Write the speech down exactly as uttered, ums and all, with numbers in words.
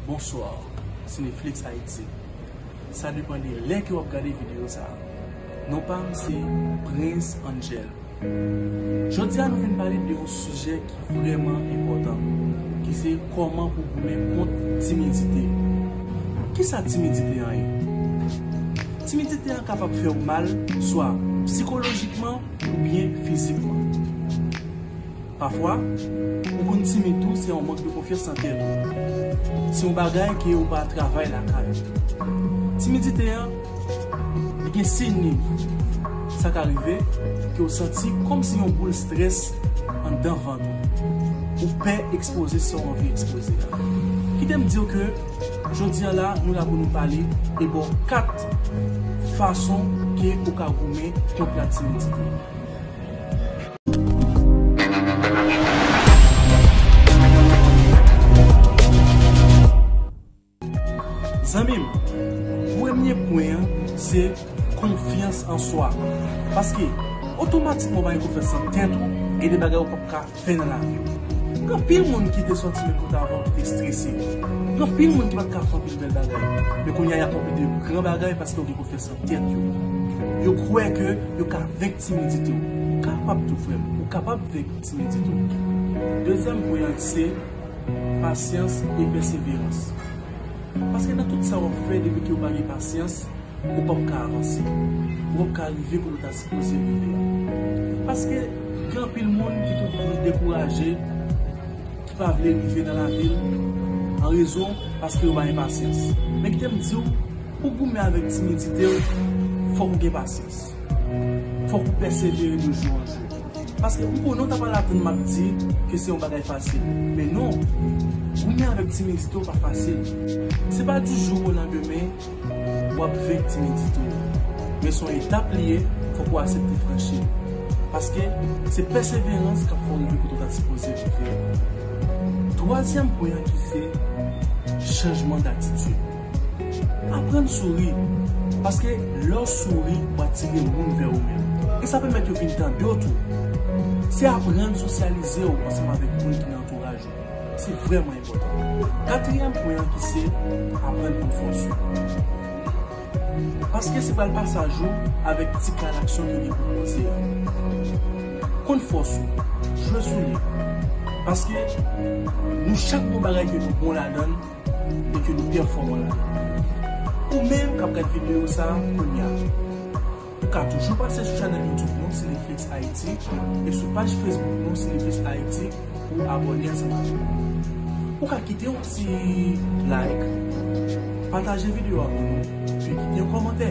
Bonsoir, Cineflix Haïti. Sa depann de lè ke w ap gade videyo sa a. Non pa m se Prince Angel. Jodi a nou vin pale de yon sijè ki vrèman enpòtan, ki se kòman pou goumen kont timidite. Kisa timidite an ye? Timidite an kapab fè w mal, swa sikolojikman oubyen fizikman. Pafwa, ou konn timid tou, se yon mank de konfyans nan tèt ou. Se yon bagay ke ou pa travay lakay ou. Timidite an, li gen siy li. Sa ka rive ke w santi kòmsi yon boul strès anndan vant ou. Ou pè ekspoze sa w anvi ekspoze a. Kite m di w ke jodi a la, nou la pou nou pale e ba w kat fason ke ou ka goumen kont la timidite. Zanmi m, premye pwen an, se konfyans an swa. Paske, otomatikman, w pa gen konfyans nan tèt ou, gen de bagay ou p ap ka fè nan lavi w. Gen anpil moun ki te sòti menm kote avè w, ki te strese. Gen anpil moun ki pa t ka fè anpil bèl bagay. Men kounye a, y akonpli de gran bagay paske yo gen konfyans nan tèt yo. Yo kwè ke yo ka venk timidite w. Ou kapab tou, frè m. Ou kapab venk timidite w. Dezyèm pwen an, se pasyans e pèseverans. Paske nan tout sa w ap fè, depi ke w pa gen pasyans, ou p ap ka avanse. Ou p ap ka rive kote w ta sipoze rive a. Paske gen anpil moun ki toujou dekouraje, ki pa vle rive nan lavi l, an rezon paske yo pa gen pasyans. Men kite m di w, pou goumen avèk timidite w, fòk ou gen pasyans. Fòk ou pèsevere de jou an jou. Paske m konnen w ta pral atann m ap di ke se yon bagay fasil. Men non, goumen avèk timidite w pa fasil. Se pa du jour au lendemain w ap venk timidite w. Men se yon etap li ye, fòk ou aksepte franchi l. Paske se pèseverans k ap fè w rive kote w ta sipoze rive a. Twazyèm pwen an ki se chanjman datitid. Aprann souri. Paske lè w souri, w atire moun vè ou menm. E sa pèmèt yo vin tande w tou. Se aprann sosyalize w ansanm avèk moun ki nan antouraj ou. Se vrèman enpòtan. Katriyèm pwen an ki se aprann konn fòs ou. Paske se pral pasaj ou avèk tip a laksyon ke w gen pou poze a. Konn fòs ou, jwe sou li. Paske nou chak gen yon bagay ke nou bon ladan l e ke nou pèfòman ladan l. Ou menm k ap gad videyo sa a kounye a, ou ka toujou pase sou chanèl YouTube nou, Cineflix Haïti, e sou paj Facebook nou, Cineflix Haïti, pou abòne ansanm avè nou. Ou ka kite yon ti like, pataje videyo a pou nou, epi kite yon kòmantè.